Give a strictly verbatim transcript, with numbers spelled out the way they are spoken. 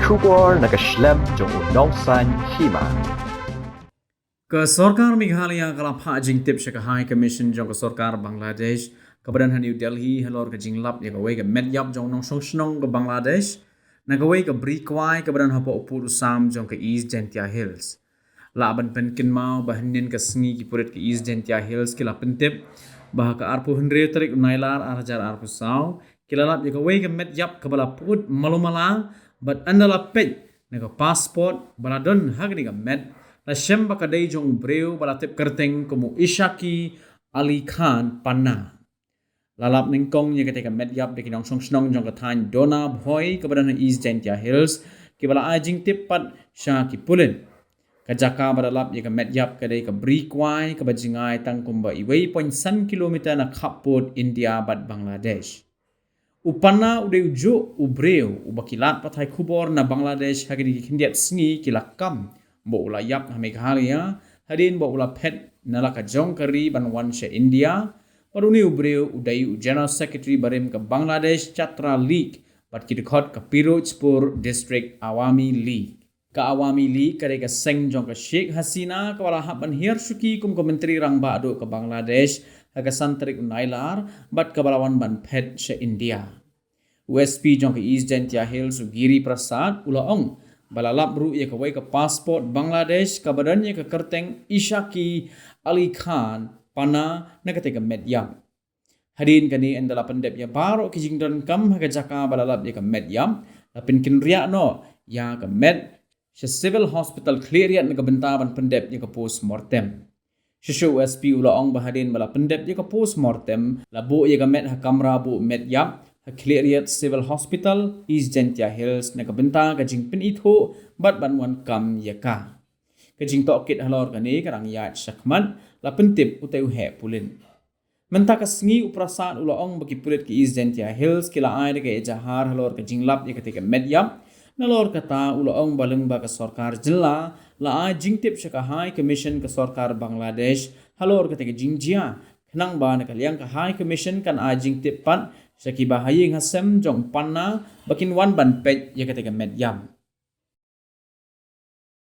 Khubor na ka shlem jong u Nongsaiñ Hima. Ka sorkar Meghalaya ka la phah jingtip sha ka High Commission jong ka sorkar Bangladesh kaba don ha New Delhi halor ka jinglap ïa kawei ka met ïap jong u nongshong shnong ka Bangladesh na kawei ka bri kwai kaba don hapoh u pud u sam jong ka East Jaintia Hills. Lah ban pynkynmaw ba hynnin ka sngi ki pulit ka East Jaintia Hills ki la pyntip ba ha ka arphew hynriew tarik u Nailar ar hajar arphew saw ki la lap ïa kawei ka met ïap kaba la pud malu mala bad ynda la peit na ka passport ba la don ha kane ka met, la shem ba ka dei jong u briew ba la tip kyrteng kum u Ishaki Ali Khan Panna. La lap nyngkong ïa katei ka met ïap da ki nongshong shnong jong ka thaiñ Dona Bhoi kaba don ha East Jaintia Hills kiba la ai jingtip pat sha ki pulit. Ka jaka ba la lap ïa ka met ïap ka dei ka bri kwai kaba jngai tang kumba uwei point san kilometer na khappud India bad Bangladesh. U Panna u dei u juh u briew uba ki lad pathai khubor na Bangladesh ha kine ki khyndiat sngi ki la kam ba u la ïap ha Meghalaya hadien ba u la phet na la ka jong ka ri ban wan sha India. Bad une u briew u dei u General Secretary barim ka Bangladesh Chhatra League bad ki dkhot ka Pirojpur District Awami League. Ka Awami League ka dei ka seng jong ka Sheikh Hasina kaba la hap ban hiar shuki kum ka Myntri Rangbah Duh ka Bangladesh ha ka san tarik u Nailar bad kaba la wan ban phet sha India. U S P jong ka East Jaintia Hills u Giri Prasad u la ong ba la lap ruh ïa kawei ka passport Bangladesh kaba don ïa ka kyrteng Ishaki Ali Khan Panna na katei ka met ïap. Hadien kane ynda la pyndep ïa baroh ki jingdonkam ha ka jaka ba la lap ïa ka met ïap, la pynkynriah noh ïa ka met sha Civil Hospital Khliehriat na ka bynta ban pyndep ïa ka post mortem. Shisha u S P u la ong ba hadien ba la pyndep ïa ka post mortem, la buh ïa ka met ha kamra buh met ïap ha Khliehriat Civil Hospital, East Jaintia Hills na ka bynta ka jingpynithuh bad ban wan kam ïa ka. Ka jingtohkit halor kane ka dang ïaid shakhmat, la pyntip utei u heh pulit. Mynta ka sngi u Prasad u la ong ba ki pulit ka East Jaintia Hills ki la ai da ka ejahar halor ka jinglap ïa katei ka met ïap. Nalor kata u la ong ba lyngba ka sorkar jylla la ai jingtip sha ka High Commission ka sorkar Bangladesh halor katei ka jingjia. Khnang ba na ka liang ka High Commission kan ai jingtip pat sha kiba ha ïing ha sem jong u Panna ba kin wan ban peit ïa katei ka met ïap.